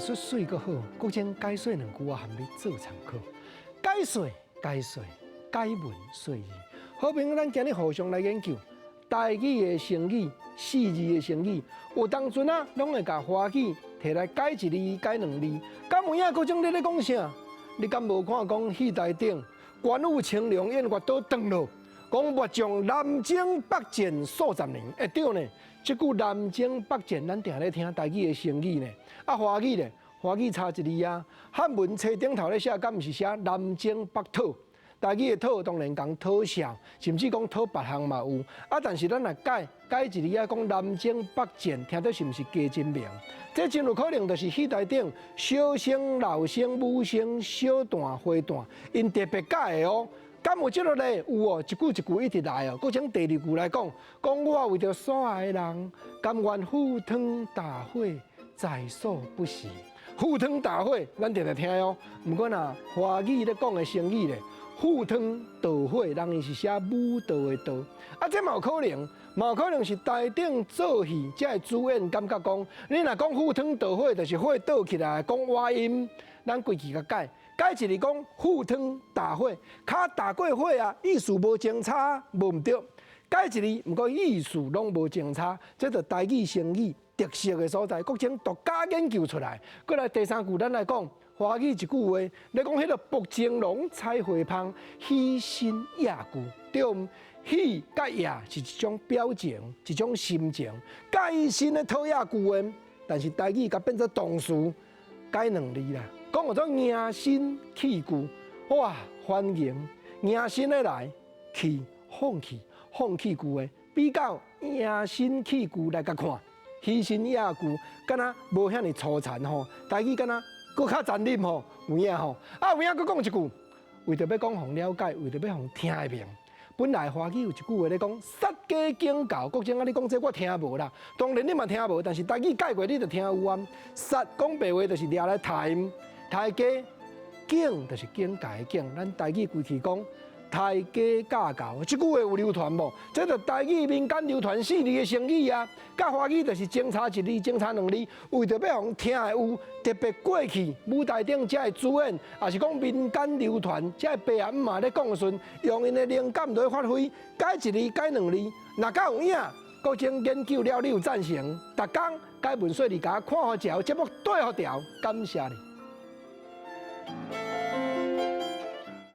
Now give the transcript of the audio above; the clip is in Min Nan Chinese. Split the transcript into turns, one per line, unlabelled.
術媠閣好，閣將解說兩句我含你做參考。解說解說解文說字，好朋友，咱今日互相來研究台語的成語，四字的成語，有當陣啊，攏會共華語提來解一字、解兩字。敢有影閣種你咧講啥？你敢無看講戲台頂關羽青龍偃月刀斷落，講末將南征北戰數十年，會對呢？這句南征北戰，咱定咧聽台語的成語呢。啊，華語咧，華語差一字啊。漢文冊頂頭咧寫，敢毋是寫南征北討？台語的討當然講討笑，甚至講討別項嘛有。啊，但是咱若改改一字啊，講南征北戰，聽著是毋是加真明？這真有可能就是戲台頂小生、老生、武生、小旦、花旦，𪜶特別改的哦。敢有這個咧？有哦，一句一句一直來哦。閣將第二句來講，講我為著所愛的人，甘願赴湯蹈火，在所不辭。赴湯蹈火，咱定定聽哦。毋過若華語咧講的成語咧，赴湯蹈火，人伊是寫舞蹈的蹈。啊，這嘛有可能，嘛有可能是台頂做戲，才會主演感覺講，你若講赴湯蹈火，就是火倒起來，講倚音，咱規氣共改。改一字講赴湯蹈火，跤踏過火啊，意思無相差，無毋對。改一字，毋過意思攏無相差，這就台語成語特色的所在，閣將獨家研究出來。閣來第三句，咱來講華語一句話，咧講彼个薄情郎採花芳，喜新厭舊，對毋？喜佮厭是一種表情，一種心情，佮新的討厭舊的，但是台語共變做動詞，改兩字啦。講叫做迎新棄舊，哇！歡迎迎新的來，棄放棄放棄舊的，比較迎新棄舊來共看，喜新厭舊，敢若無遐爾粗殘吼，台語敢若閣較殘忍吼，有影吼。啊，有影閣講一句，為著欲講予了解，為著欲予聽會明。本來華語有一句話咧講，殺雞儆猴，國正啊，你講這我聽無啦。當然你嘛聽無，但是台語改過你就聽有啊。殺講白話就是掠來刣𪜶。刣雞，儆就是警戒的警，咱台語規氣講刣雞教猴，這句話有流傳無？這就台語民間流傳四字的成語啊。佮華語就是相差一字，相差兩字，為著欲予聽會有，特別過去舞台頂這个主演，抑是講民間流傳這个爸阿姆仔咧講的時陣，用𪜶的靈感來發揮，改一字改兩字，若夠有影，閣種研究了你有贊成，逐工改文說字共我看予牢，節目對予牢，感謝你。